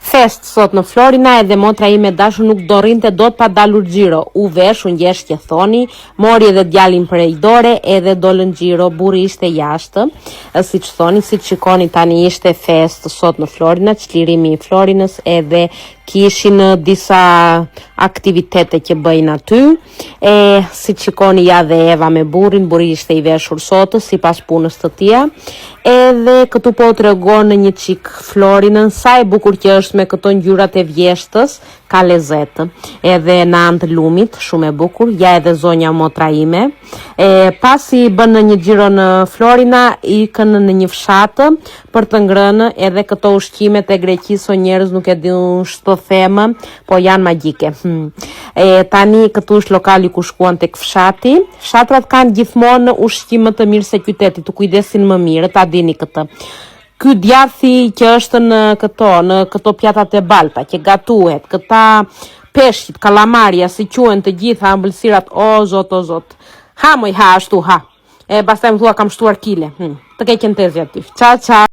Festë sot në Florina edhe motra ime e dashur nuk do rrinte dot pa dalur xhiro. U vesh, u ngjesh që thoni, mori edhe djalin prej dore edhe dolën xhiro, burri ishte jashtë, siç thoni, siç shikoni tani ishte festë sot në Florina, çlirimi i Florinës edhe kishin disa aktivitete që bëjnë aty. E siç shikoni ja dhe Eva me burrin, burri ishte i veshur sot sipas punës të tija. Edhe këtu po tregon në një çik Florinën, sa e bukur që është me këto ngjyrat e vjeshtës, ka lezet. Edhe në anë të lumit, shumë e bukur, ja edhe zonja motra ime. E pasi bënë një xhiro në Florina, ikën në një fshat për të ngrënë edhe këto ushqimet e Greqisë, o njerëz nuk e di unë ç'të them, po janë magjike. Hmm. E tani këtu është lokali ku shkuan tek fshati. Fshatrat kanë gjithmonë ushqim më të mirë se qyteti, të kujdesin më mirë, ta dini këtë. Ky djathi që është në këto, në këto pjatat e balta, që gatuhet, këta peshqit, kalamaria, si quhen të gjitha ëmbëlsirat, o zot, o zot. Ha moj ha ashtu ha. E pastaj më thua kam shtuar kile. Hmm. Të keqen tezja ty. Ciao ciao.